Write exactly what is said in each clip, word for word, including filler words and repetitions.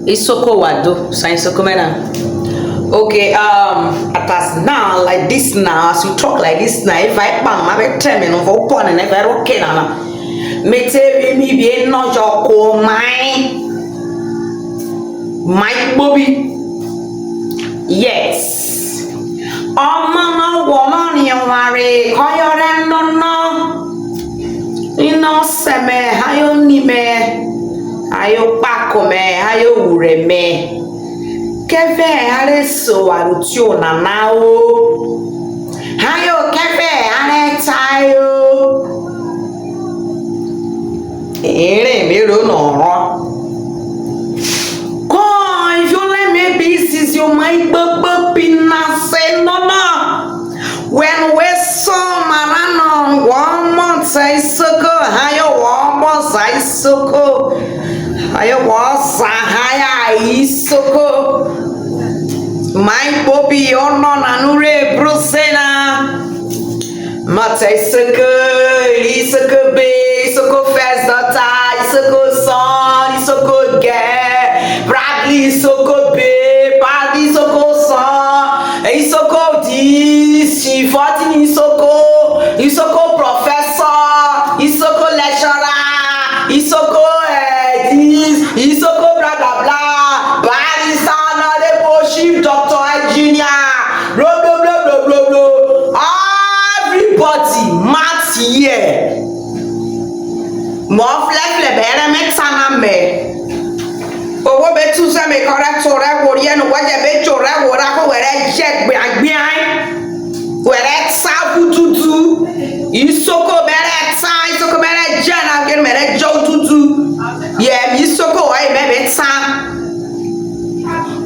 Isoko wado, sa isoko mena. Okay, um, at as now, like this now, as you talk like this now, if I bang, my bed ten minutes for one and if I don't care, na me tell me be no joke, oh my, my bobby. Yes. Ọmọ náà wọ̀ náà ni ọmọ rẹ̀ kọ́ yọ rẹ̀ ń lọ́nà. Iná sẹ̀mẹ̀, ayó nímẹ̀, ayó pàkọ̀mẹ̀, ayó wùrẹ̀mẹ̀. Kẹfẹ́ arẹ sọ àrùtí ò nàná o. Ayó kẹfẹ́ arẹ ta o. Èrè mi rò nà ọ̀rọ̀. Kọ́ ìfúnlẹ̀ mi bí ìsinsìnyí ọmọ ìgbọ́gbọ́ bí na ṣe nọ́nà. When we saw Marano, one month I soko, hayo one month I soko, hayo was haya isoko. My Bobby, ono nanure brusena. Mata isoko, isoko be, isoko first daughter, isoko son, isoko girl, Bradley isoko be, Bradley isoko son, isoko this, Fortune isoko, isoko professor, isoko lecturer, isoko eh, this, isoko blah blah blah, barrister, honorable, chief doctor, engineer, blah blah blah blah blah blah. Everybody mat here. Mo flefle bere me tana me. Owo be tu se me kore tore wo ye no wa je be tore wo ra ko were je gbe agbe ai. Were ta vututu. Isoko bere ta, isoko bere je na ke mere jo tutu. Ye mi isoko wa me be ta.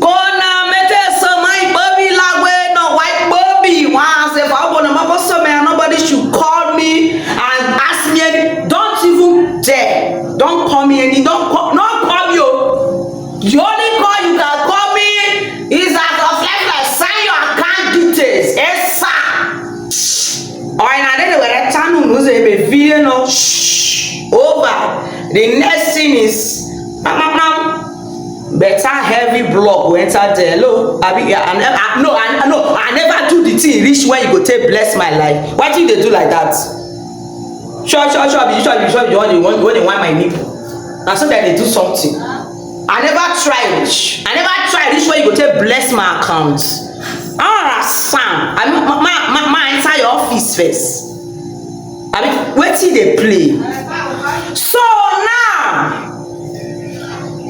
Kona mete so my baby la we no white baby. Wa se fa bo na ma bo so me, nobody should call me and ask me any, don't even dare. Don't call me any, don't call, no call me o. The only call you can call me is as of like, like, sign your account details. Yes, sir. Or in another way, that channel knows a be video no. Shh. Over. The next thing is, pam, pam, pam. Better heavy block go enter there. Hello, abi, yeah, I, I, no, I, no, I never do the thing reach where you go take bless my life. Why do they do like that? Sure, sure, sure, be sure, be sure, be sure, when they want, when they want my nipple. Na so that they do something. I never try reach. I never try reach where you go take bless my account. Ah, Sam, I mean, my, my, my, my entire office first. I mean, wetin dey play? So now,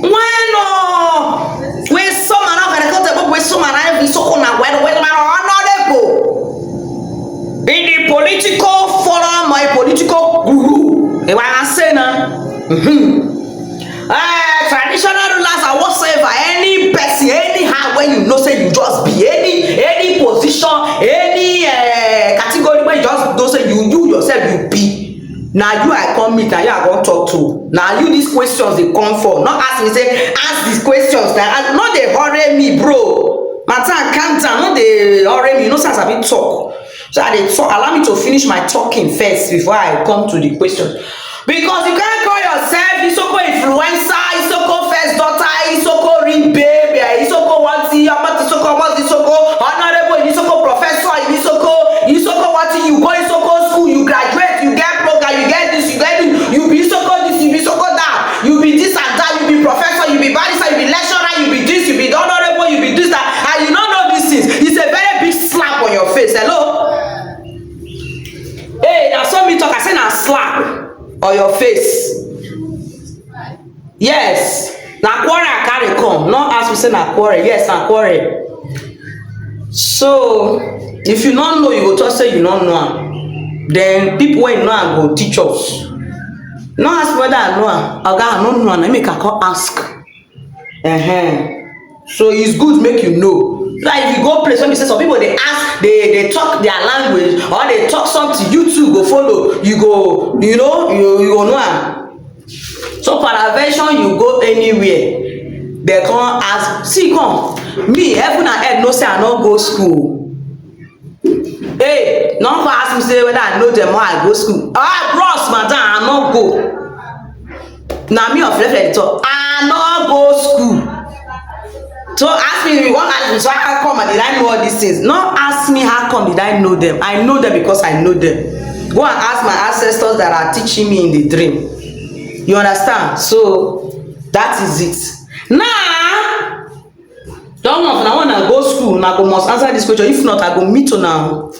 when uh, when someone not gonna go to when someone I even so on a when when my honorable in the political forum or a political guru, if I can say now, mm-hmm. Uh, traditional rulers and whatsoever, any person, anyhow, when you know say you just be any any position, any uh, category where you just know say you you yourself you be. Now you I come meet, now you I come talk to. Now you these questions they come for. Not ask me say ask these questions. Now not they hurry me, bro. Matter calm down, not they hurry me. You know, since I been talk. So I dey talk, allow me to finish my talking first before I come to the question. Because you can't call yourself Isoko influencer, Isoko first daughter, Isoko ring baby, Isoko wanti, Amat Isoko, Amat Isoko, honorable Isoko, professor Isoko, Isoko wanti, you go Isoko school, you graduate, you get program, you get this, you get this, you be Isoko this, you be Isoko that, you be this and that, you be professor, you be barrister, you be lecturer, you be this, you be honorable, you be this, that, and you don't know these things. It's a very big slap on your face. Hello? Hey, na so me talk, I say na slap on your face. Yes, na quarrel I carry come. No ask me say na quarrel. Yes, na quarrel. So if you no know, you go talk say you no know am. Then people wey know am go teach us. No ask whether I know am. Oga, I no know am. Na make I come ask. Uh-huh. So it's good make you know. Like if you go place when you say some people they ask, they they talk their language or they talk something, you too go follow. You go, you know, you you go know am. So peradventure you go anywhere, they come ask. See come, me heaven and earth no say I no go school. Hey, no come ask me say whether I know them or I go school. Ah, bros, madam, I no go. Na me of reference talk. I no go school. So ask me, you wan ask me, so how come I did I know all these things? No ask me how come did I know them. I know them because I know them. Go and ask my ancestors that are teaching me in the dream. You understand? So that is it. Now, don't know if una wanna go school, una go must answer this question. If not, I go meet una.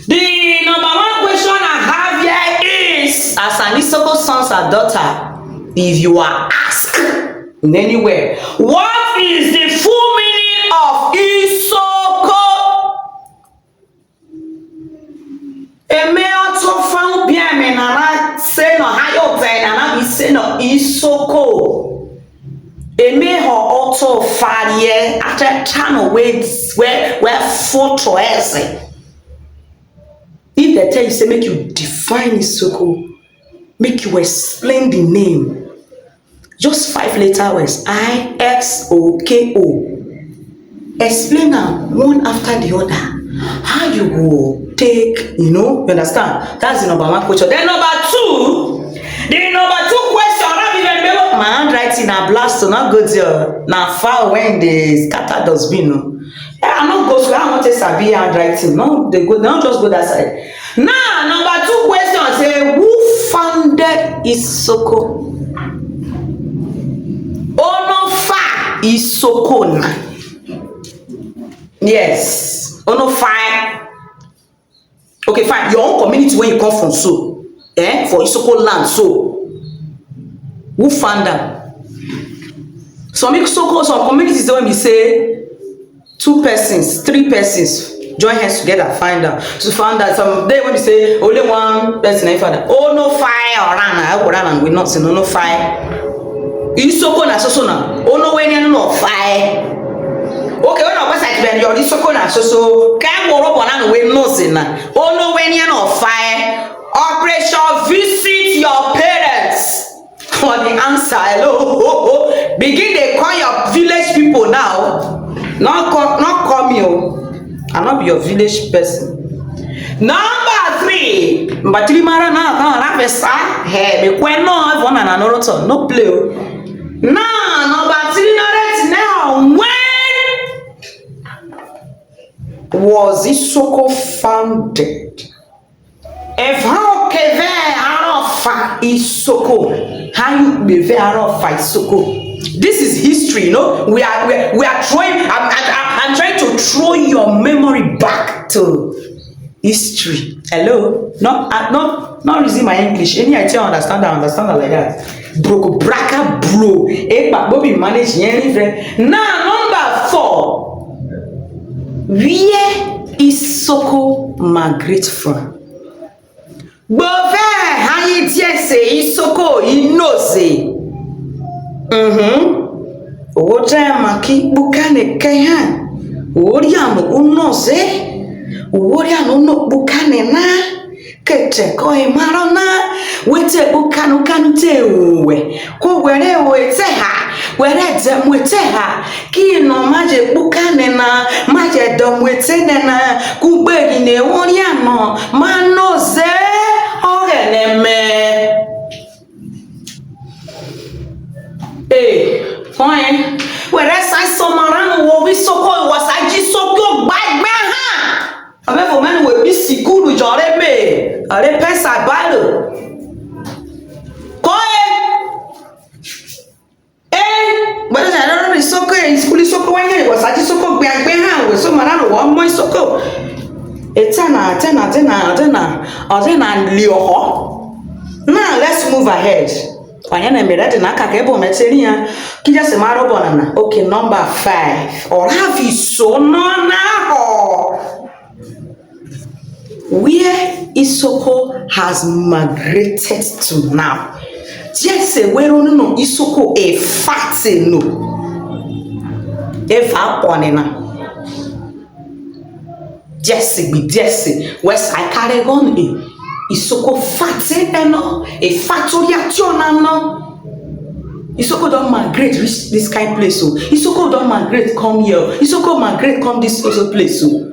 The number one question I have here is, as an Isoko sons and daughter, if you are asked in anywhere, what is the full meaning of Isoko? Eme ọtọ fam bia me nana se no hayo te nana bi se no Isoko. Eme ho ọtọ farie ateta no we we we foto ese. If they tell you say make you define Isoko, make you explain the name. Just five letter words, I X O K O. Explain am one after the other. How you go take, you know, you understand? That's the number one question. Then number two, the number two question, I don't even remember. My handwriting na blast, so not good. Your na far when they scatter dustbin. No. Yeah, I no go school. I want to sabi handwriting. No, they go. They don't just go that side. Now, number two question say, who founded Isoko? Ono fa Isoko na. Yes. Ono fa. Okay, fine. Your own community where you come from, so eh, for Isoko land, so who found them? Some Isoko, some communities don't be say two persons, three persons join hands together, find out. So found out some day when we say only one person I found out. Oh no fire or run, I will run and we not say no no fire. Isoko na so so na. Oh no when you no fire. Okay, when I was like when you're Isoko na so so. Can go robo na we no say na. Oh no when you no fire. Operation visit your parents. For the answer, hello. Begin dey call your village people now. No call, no call me o. I no be your village person. Number three, number three mara na na na fesa. Hey, me kwen no have one and another turn. No play o. Now, number three, no rate now. When was Isoko founded? Eva okeve arofa Isoko. How you beve arofa Isoko? This is history, you know. We are we are, we are throwing. I'm, I'm, I'm trying to throw your memory back to history. Hello, no, uh, no, not using my English. Any I tell understand, I understand her like that. Broko braka bro. Epa bobi manage anything. Now number four. Where Isoko migrate from? Gbove hayi tiese Isoko inoze. Mhm. Owote maki bukane keha. Ori amo unoze. Ori amo no bukane na. Kete ko emaro na. Wete bukanu kanu te uwe. Ko were o ete ha. Were de mu ete ha. Ki no maje bukane na. Maje do mu ete ne na. Kugberi ne ori amo. Manoze. Ogene me. Ee, fine. Were sa somara no wo wi soko wa sa ji soko gbagbe ha. Abe fo menu we bi sikulu jore be. Are pesa balo. Ko e. Eh, but I don't know soko e school soko wa ye wa sa ji soko gbagbe ha we somara no wo mo soko. Etana, etana, etana, etana. Etana lioho. Now let's move ahead. Kwanye na mere dị n'aka ka ebe o mechiri ya. Kija se maro bonana. Okay, number five. Oravi so no na ho. Where Isoko has migrated to now. Jese wero no Isoko e fate no. E fa pone na. Jesse be Jesse. West I carry gun in. Isoko fate eno. E factory action no. Isoko don migrate reach this kind place o. Isoko don migrate come here. Isoko migrate come this other place o.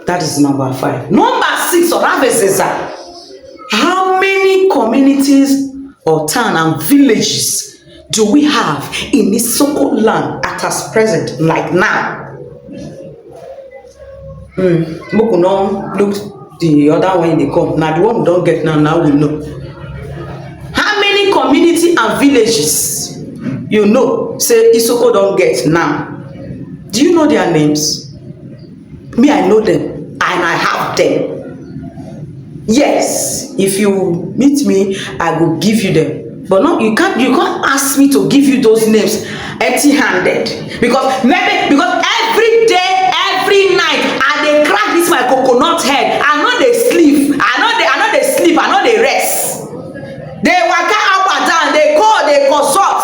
That is number five. Number six, Oraveseza. How many communities or town and villages do we have in Isoko land at as present, like now? Hmm, make we no look the other one dey come. Na the one we don get now, now we know. How many community and villages you know say Isoko don get now? Do you know their names? Me, I know them and I have them. Yes, if you meet me, I go give you them. But no, you can't, you can't ask me to give you those names empty handed. Because maybe, because every day, every night, I dey crack this my coconut head. I no dey sleep. I no dey, I no dey sleep. I no dey rest. Dey waka up and down, dey call, dey consult.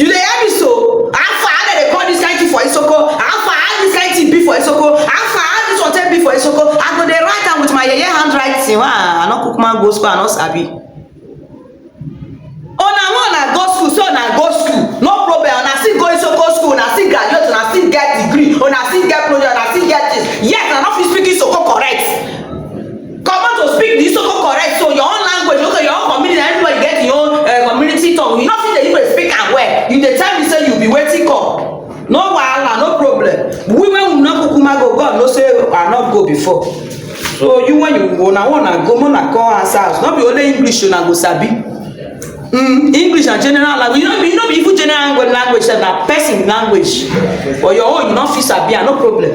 You dey hear me so? How far? How dem dey call this kind thing for Isoko? How far? How this kind thing be for Isoko? How far? How this one take be for Isoko? I go dey write am with my yeye handwriting. Wah, I no kukuma go school, I no sabi. Una, when una go school, so una go school, no problem. Una still go Isoko school, una still graduate, una still get degree, una still get project, una still get this. Yes, una no fit speak Isoko correct. Comot to speak the Isoko correct, so your own language, okay, your own community, everybody get your own, eh, community tongue. You no fit dey even speak am well. You dey tell me say you be wetin come. No wahala, no problem. We, when we no kukuma go, God know say I no go before. So you, when you go, na una go, una come answer us. No be only English una go sabi. Mm, English na general language. You no be, you no be even general language, language sef, na person language. For your own, you no fit sabi am, no problem.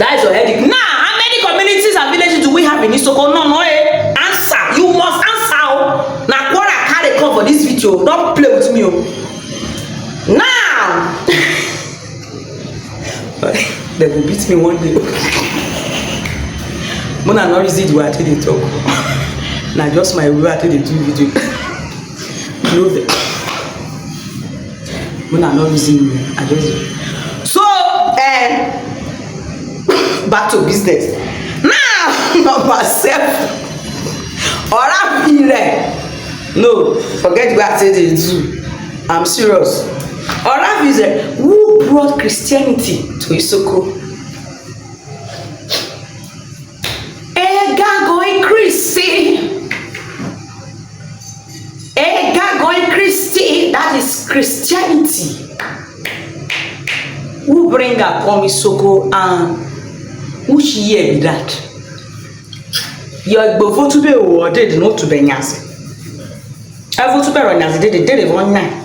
That is your headache. Now, how many communities and villages do we have in Isoko? No, no, eh. Answer. You must answer o. Na quarrel I carry come for this video. Don't play with me o. Now, dem go beat me one day. Mona no reason the way I take dey talk. Na just my way I take dey do video. No vex. Mona no reason me. I just, so, eh, back to business. Now, number seven. Orabile. No, forget what I say dey do. I'm serious. Orabile, who brought Christianity to Isoko? Ega going Christy. Ega going Christy, that is Christianity. Who bring am come Isoko and which year be that? Your Igbo votu be wo did no to be nyasi. I votu be nyasi did did one night.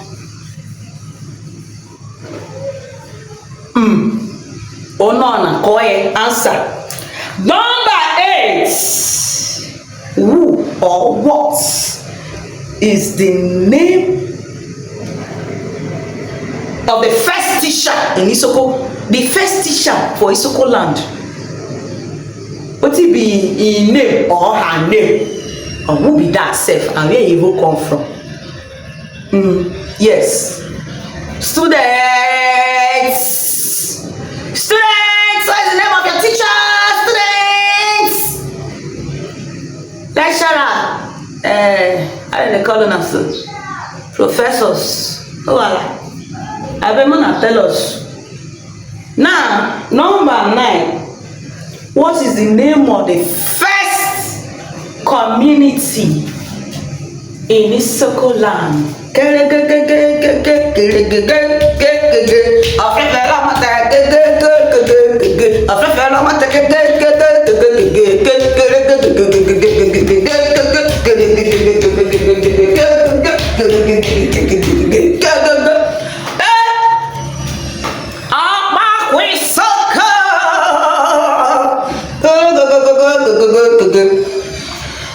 Mm. Oh no, na koi answer. Number eight. Who or what is the name of the first teacher in Isoko? The first teacher for Isoko land. What be his name or her name? And who be that self? And where he even come from? Mm, yes. Students! Students! What is the name of your teacher? Students! Lecturer! Eh, how do they call una so? Professors. Oh, wala. Abeg, una tell us. Now, number nine. What is the name of the first community in Isoko land? Ọkpakwa Isoko.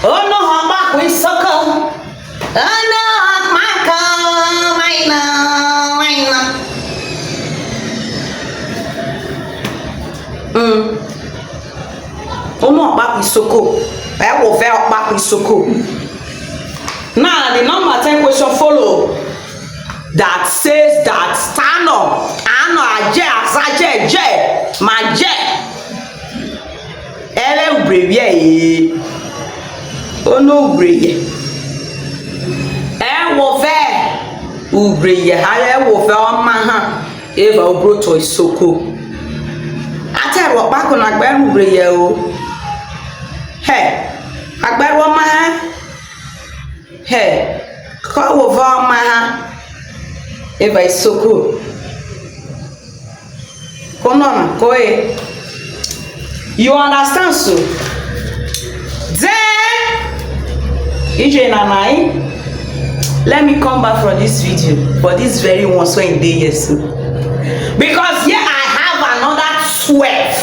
Unu Ọkpakwa Isoko. Unu Ọkpakwa Maina, Maina. Mm. Unu Ọkpakwa Isoko. Ewo ve Ọkpakwa Isoko. Now, the number ten question follow that says that Tano, Ano, Aje, Asaje, Je, Maje. Ele Ubrewie, eh. Ono Ubreye. Ewo ve Ubreye, ha, ewo ve ọma ha. Eva Ubroto Isoko. Ate ro pa ko na gbe Ubreye o. He, agbe ro ma. He, Power over my hand. Eva Isoko. Konona, koe. You understand so? Then, E J Nanai, let me come back from this video for this very one so in day yes. Because here I have another twelve.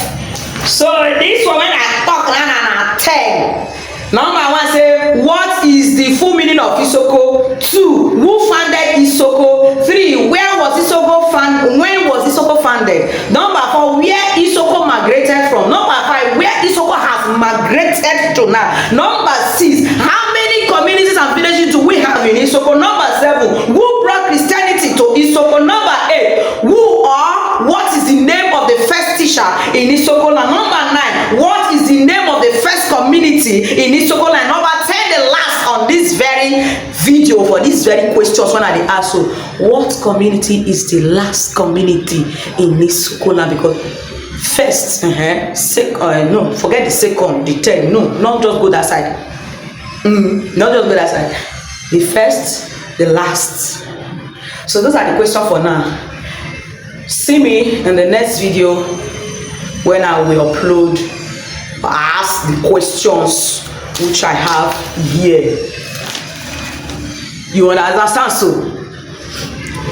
So this one when I talk now na na ten. Number one say, what is the full meaning of Isoko? Two, who founded Isoko? Three, where was Isoko found? When was Isoko founded? Number four, where Isoko migrated from? Number five, where Isoko has migrated to now? Number six, how many communities and villages do we have in Isoko? Number seven, who brought Christianity to Isoko? Number eight, who or what is the name of the first teacher in Isoko land? Number nine, what is the name of the first community in Isoko land? Number ten, the last on this very video for these very questions when I dey ask you, what community is the last community in Isoko land? Because first, uh-huh, sec- uh, no, forget the second, the third, no, not just go that side. Mm, not just go that side. The first, the last. So those are the questions for now. See me in the next video when I will upload, ask the questions which I have here. You understand? So,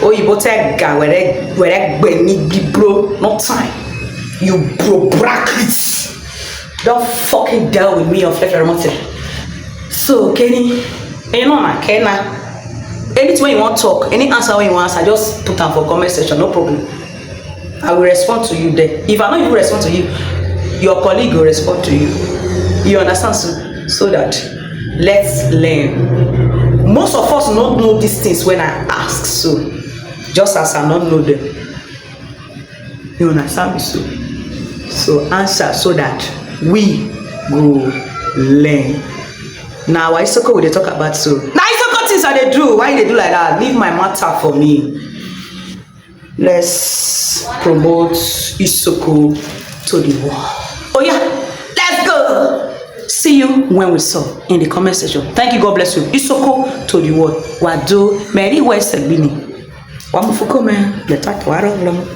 oyibo tẹ ga wẹrẹ wẹrẹ gbẹ ní bíbló, no time. You bro brackets. Don't fucking deal with me on Fẹfẹrẹmọtẹ. So, Kenny, you know, my Kenna. Anything you want talk, any answer you want answer, just put am for comment section, no problem. I will respond to you there. If I no even respond to you, your colleague will respond to you. You understand? So, so that let's learn. Most of us no know these things when I ask, so just as I no know them. You understand me so? So answer so that we go learn. Now, why Isoko we dey talk about so? Na Isoko things I dey do. Why you dey do like that? Leave my matter for me. Let's promote Isoko to the world. Oh yeah, let's go. See you when we saw in the comment section. Thank you. God bless you. Isoko to the world. Wado, Mary West Agbini. Wamufuko, man. The tattoo, I don't know.